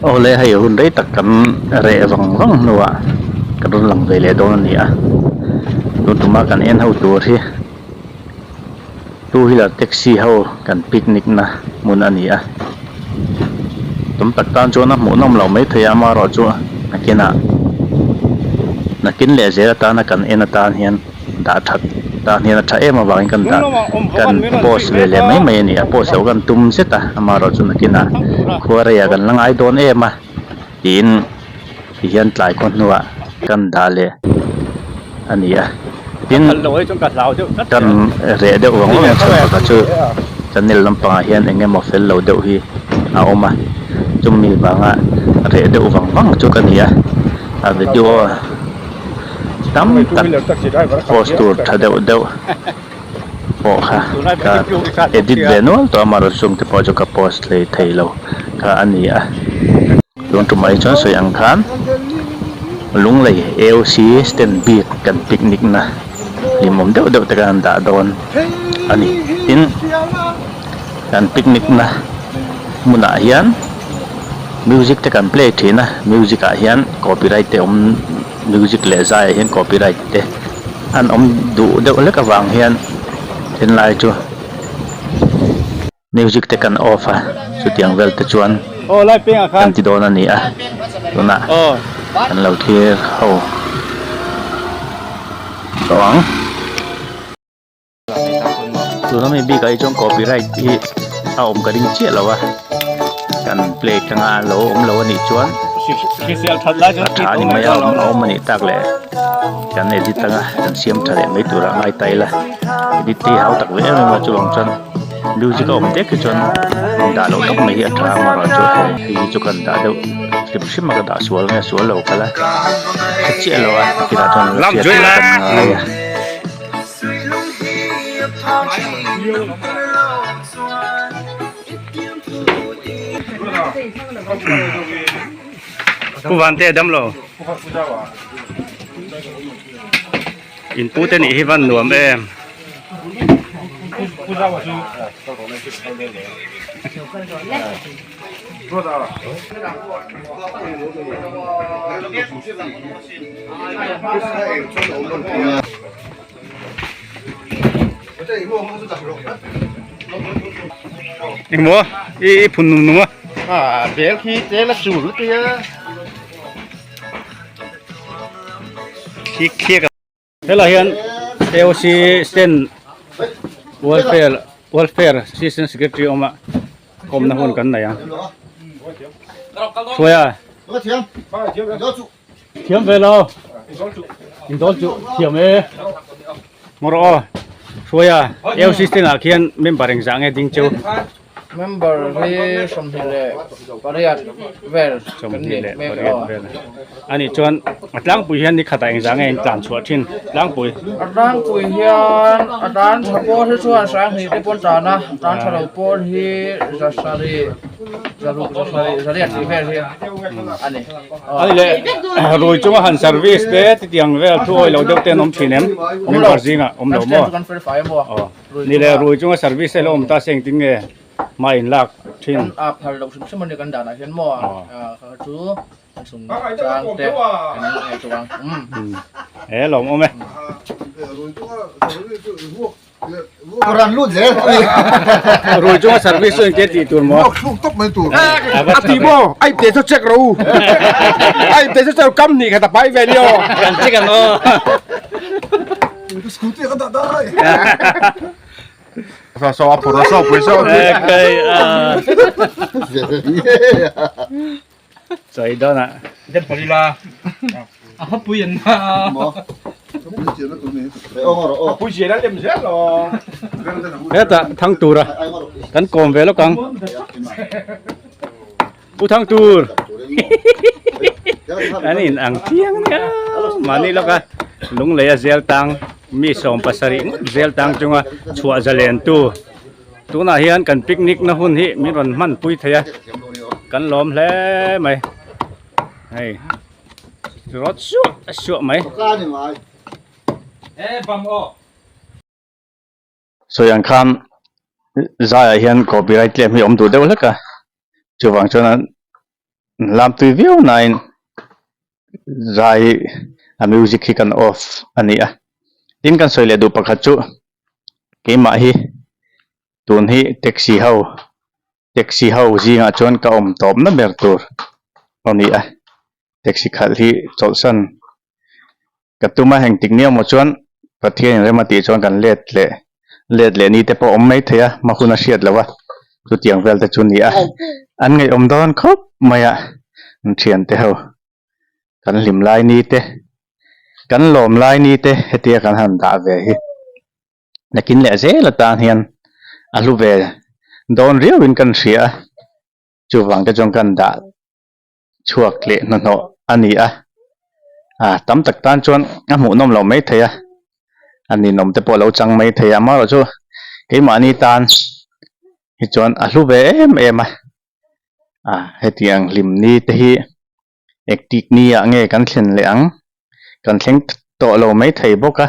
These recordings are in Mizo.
Awle hei hun rei tak kan reh vang vang hnuah kan rawn lang ve leh dawn a ni a tun tuma kan en ho tur hi two wheeler taxi ho kan picnic na hmun a ni a tam tak tan chuan a hmuhnawm loh maithei a amaherawhchu nakinah nakin leh zel atana kan en atan hian. Dah that tan hian a tha em avangin kan dah kan post ve leh mai mai a ni a post loh kan tum zet a amaherawh chu nakinah khua reiah kan la ngai dawn em a tiin ti hian tlai khaw hnuah kan dah leh a ni a tin kan reh deuh vang vang chhan pakhat chu channel lampangah hian eng emaw fel lo deuh hi a awm a chumi vanga reh deuh vang vang chu ka ni a a video. Tam tak post tur tha deuh deuh pawh kha ka edit ve nual tawh a amaherawhchu chung te pawh chu ka post hlei thei lo kha a ni a. Tun tumah hi chuan sawi ang khan Lunglei AOC stand bik kan picnic na hlimawm deuh deuh te khan an dah dawn a ni. Tin, kan picnic na hmunah hian music te kan play thin a, music ah hian copyright te awm. Music leh zaiah hian copyright te an awm duh deuh hlek avang hian thenlai chu music te kan off a chutiang vel te chuan kan ti dawn a ni a tunah kan lo thlir ho tawh ang. Tuna mi bikah hi chuan copyright hi a awm ka ring chiah lo a kan play tanga lo awm lo anih chuan a tha a ni mai a a awm anih tak leh kan edit anga kan siam tha leh mai turah ngai ta ila edit te hi hau tak ve em em a chuvang chuan music a awm dek hi chuan dah loh tawp mai hi a tha ang amaherawhchu hei hi chu kan dah deuh hrim hrim a ka dah sual nge sual lo kal a hre chiah lo a nakinah chuan la hriat tur a kan ngai a. Pu Vante dam lo in pu te nih hi van nuam em. Engmaw i i phun nung nung a. À, bel khi te la chul te a. Khi khi ka. Helai hian AOC stand welfare welfare assistant secretary awm a kawmna hun kan nei ang. Hruaia. Thiam ve lo. Indawl chu thiam e. Ngaw rawh aw. Hruaia AOC stand ah khian member engzah nge ding cheu? Member hi 28 vel kan ni mek aw. Ani chuan a tlangpui hian ni khatah engzah nge in tlan chhuah thin tlangpui? A tlangpui hian a tlan tha pawl hi chuan 2000 te pawn tan a, a tlan tha lo pawl hi 700 zaruk 700 zariat tih vel hi a ni. Ani leh rui chunga han service te titiang vel thu awilo deuh te an awm thin em? Member zingah awm lo maw? Aw. Ni leh rui chunga service te lo awm ta se engtin nge hma in lak thin. Kan ap phal loh hrim hrim a ni kan danah hian maw kha chu kan sum chang te kan ngaihtuah ang. E lawm awm e. Ran lut zel a ni. Rui chunga service chu engtia tih tur maw? Vuak thluk tawp mai tur. A ti maw? Ai te chu check ro. Ai te chu check kam ni kha ta pai ve ni aw. Kan check ang aw. Scooty ka dah dai. So so a phur so pui so. Okay. Chai dawn ah. Den palila. A hapui an na. Pui zel a lem zel lo. Heta thang tura kan kawm ve lawk ang. Pu thang tur. An in ang chiang nia. Mahni lawka lunglei a zel tang mi 70 ngawt zel tang chunga chhuah zalen tu. Tunah hian kan picnic na hun hi min rawn hman pui thei a kan lawm hle mai hei rawt suah suah mai. Sawi ang khan zaiah hian copyright claim hi a awm duh deuh hlek a chuvang chuan. Lam tui viau nain zai a music hi kan off a ni a tin kan sawi leh duh pakhat chu keimah hi tun hi taxi ho taxi ho zingah chuan ka awm tawp na ber tur a ni a taxi khalh hi chawlhsan Ka tum a, engtik ni emaw chuan Pathian in rem a tih chuan kan let leh let leh ni te pawh awm mai thei a, hma hun a hriat loh a, chutiang vel te chu ni a, an ngaihawm dawn khawp mai a, an thiante ho kan hlim lai ni te, kan lawm lai ni te hetia kan han dah ve hi nakin leh zel atan hian a hlu ve dawn riau in kan hria a, chuvang te chuan kan dah chhuak leh hnahnawh a ni a, ah tam tak tan chuan a hmuhnawm loh mai thei a, a ninawm te pawh a lo chang mai thei a, amaherawhchu keimahni tan hi chuan a hlu ve em em a, ah hetiang hlim ni te hi engtik ni ah nge kan thlen leh ang, kan thleng tawh lo mai thei bawk a,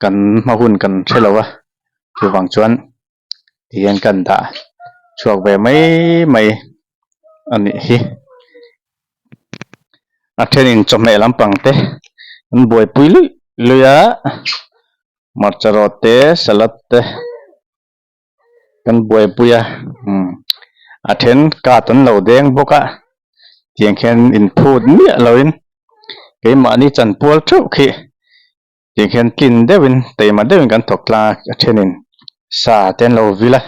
kan hma hun kan hre lo a, chuvang chuan tihian kan dah chhuak ve mai mai a nih hi. A thenin chawhmeh lampang te an buaipui luih luih a, hmarcha rawt te salad te kan buaipui a umm a then card an lo deng bawk a tiang khian inphut miah loin keimahni chanpual theuh khi. Tiang hian tlin deuhin taima deuhin kan thawk tlang a, a thenin sa te an lo vil a,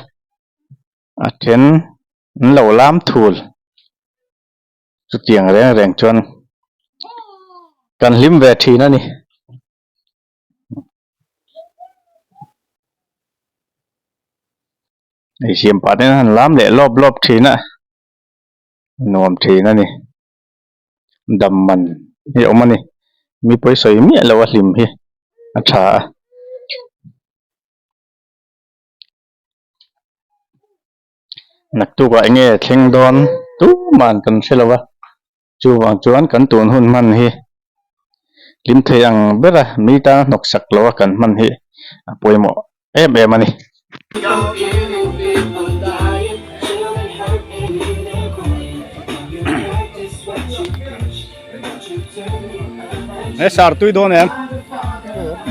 a then an lo lam thul. Chutiang reng reng chuan kan hlim ve thin a ni. Eisiam pah te hian an lam leh lawp lawp thin a, nuam thin a ni. Dam man hi a awm a ni. Mi pawi sawi miah lo a hlim hi a tha a. Naktukah eng nge thleng dawn tuman kan hre lo a, chuvang chuan kan tun hun hman hi hlim thei ang ber a, mi tana hnawk sak lo a kan hman hi a pawimawh em em a ni. He sar tui dawn em?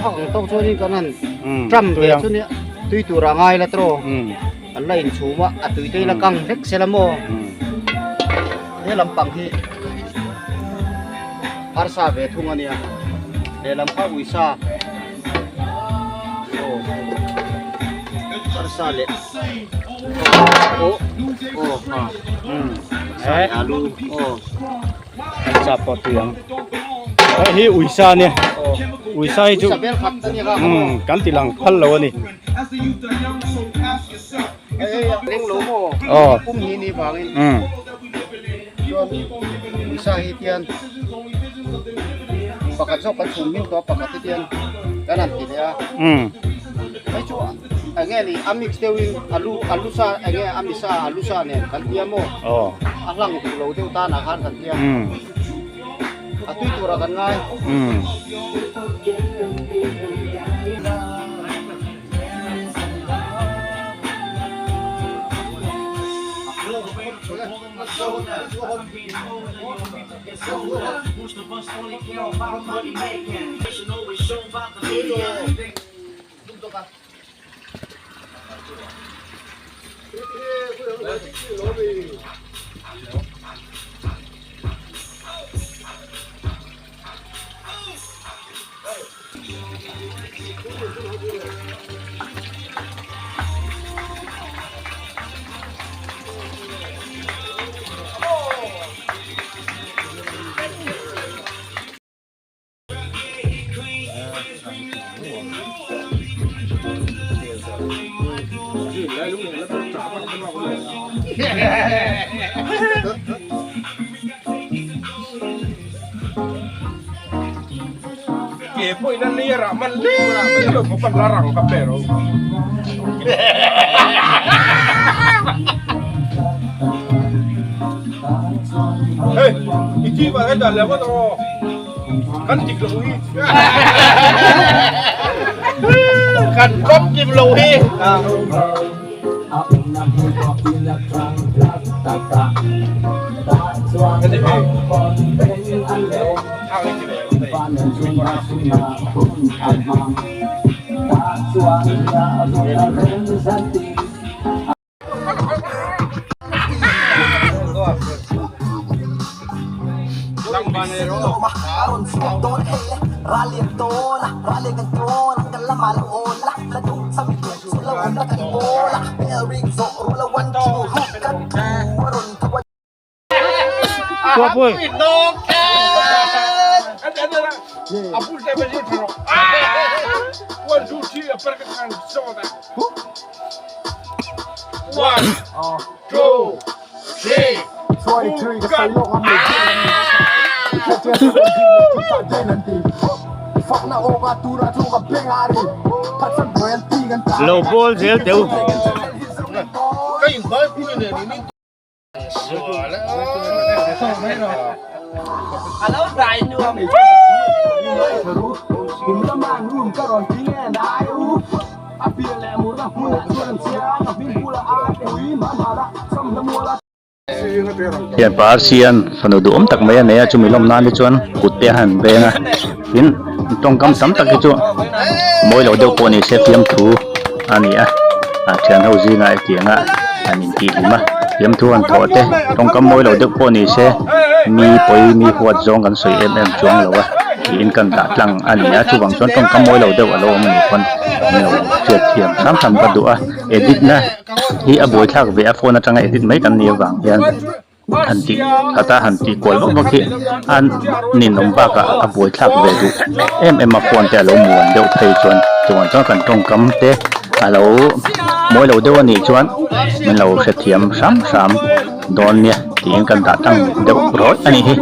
Ang tawk chuan in kan han tram ve chu nia tui tur a ngai la tawh an la inchhum a a tui te la kang hlek se la maw he lampang hi arsa ve thung a nia lehlam kha uisa arsa leh aw aw ha alu aw Arsa pawh tui ang hei hi uisa a nia uisa hi chu kan ti lang phal lo a ni aw uisa hi tian pakhat zawk kan chhum hmin tawh a pakhat hi tian kan han ti leh a hei chu eng nge ni a mix deuhin alu alu sa eng nge a misa alu sa nen kan tia maw a hlang duh lo deuh tanah khan kan tia a tui turah kan ngai. Ke pawhin a ler ah man lem lo khawp a la rang ka pe ro. Hey, i thi va he dan le ma to. Kan dik lo hi. Kan kawp kim lo hi. Lo bawl zel teu. Hian Parsian fanu duhawm tak mai a nei a chumi lawm nan te chuan kut te a han veng a tin tawngkam tam tak hi chu mawi lo deuh pawh ni se fiamthu a ni a a thian ho zingah hetiang a an intih hlim a fiamthu han thawh te tawngkam mawi lo deuh pawh ni se mi pawi mi huat zawng kan sawi em em chuang lo a tiin kan dah tlang a ni a chuvang chuan tawngkam mawi lo deuh a lo awm a nih pawn min lo hriat thiam hram hram ka duh a edit na hi a buaithlak ve a phone atanga edit mai kan nih avang hian han tih khat a han tih kual vak vak hi a ninawm bakah a buaithlak ve duh em em a phone te a lo muan deuh phei chuan chuvang chuan kan tawngkam te a lo mawi lo deuh a nih chuan min lo hrethiam hram hram dawn nia tiin kan dah tang deuh rawih a nih hi.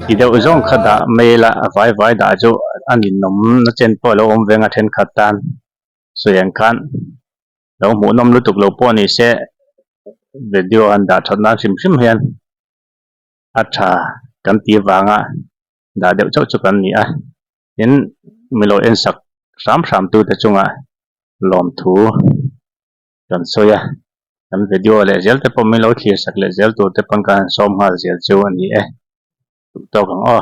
Ti deuh zawng kha dah mai ila a vai vai dah chu a ninawm na chen pawh a lo awm veng a thenkhat tan sawi ang khan lo hmuhnawm lutuk lo pawh ni se video an dah that nan hrim hrim hian a tha kan tih vanga dah deuh chauh chu kan ni a tin mi lo en sak hram hram tu te chungah lawmthu kan sawi a kan video leh zel te pawh min lo thlir sak leh zel tur te pawn kan han sawm nghal zel chu a ni e duh tawk ang aw.